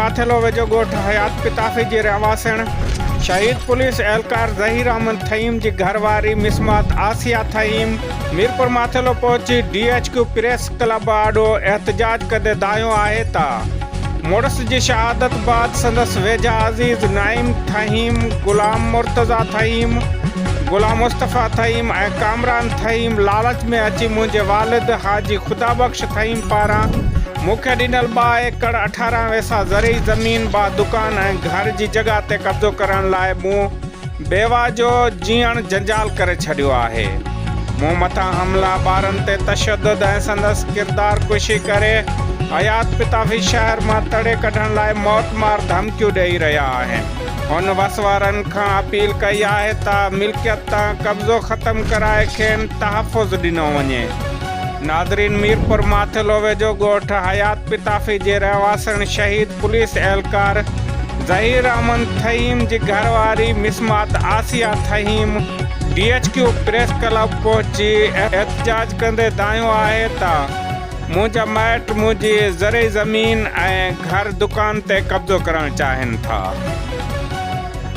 ماٿيلو ويجهو ڳوٺ حيات پتافي جي رهواسڻ شهيد پوليس اهلڪار ظهير احمد ٿهيم جي گهر واري مسمات آسيه ٿهيم ميرپور ماٿيلو پهچي D H Q press club آڏو احتجاج ڪندي دانهيو آهي ته مڙس جي شهادت بعد سندس ويجها عزيز نعيم ٿهيم، غلام مرتضيٰ ٿهيم، غلام مصطفيٰ ٿهيم ۽ ڪامران ٿهيم لالچ ۾ اچي منهنجي والد حاجي خدا بخش ٿهيم پاران مون کي ڏنل ٻه ايڪڙ 18 ويسا زرعي زمين، ٻه دڪان ۽ گهر جي جڳهه تي قبضو ڪرڻ لاء مون بيواهه جو جيئڻ جنجال ڪري ڇڏيو آهي. مون مٿان حملا، ٻارن تي تشدد ۽ سندس ڪردار ڪشي ڪري حيات پتافي شهر مان تڙي ڪڍڻ لاء موت مار ڌمڪيون ڏئي رهيا آهن. هن وس وارن کان اپيل ڪئي آهي ته ملڪيت تان قبضو ختم ڪرائي کين تحفظ ڏنو وڃي. ناظرين ميرپور ماٿيلو ويجهو ڳوٺ حيات پتافي جي رهواسڻ شهيد پوليس اهلڪار ظهير احمد ٿهيم جي گهر واري مسمات Asiya Thaheem D H Q press club پهچي احتجاج ڪندي دانهيو آهي ته منهنجا مائٽ منهنجي زرعي زمين ۽ گهر دڪان تي قبضو ڪرڻ چاهين ٿا.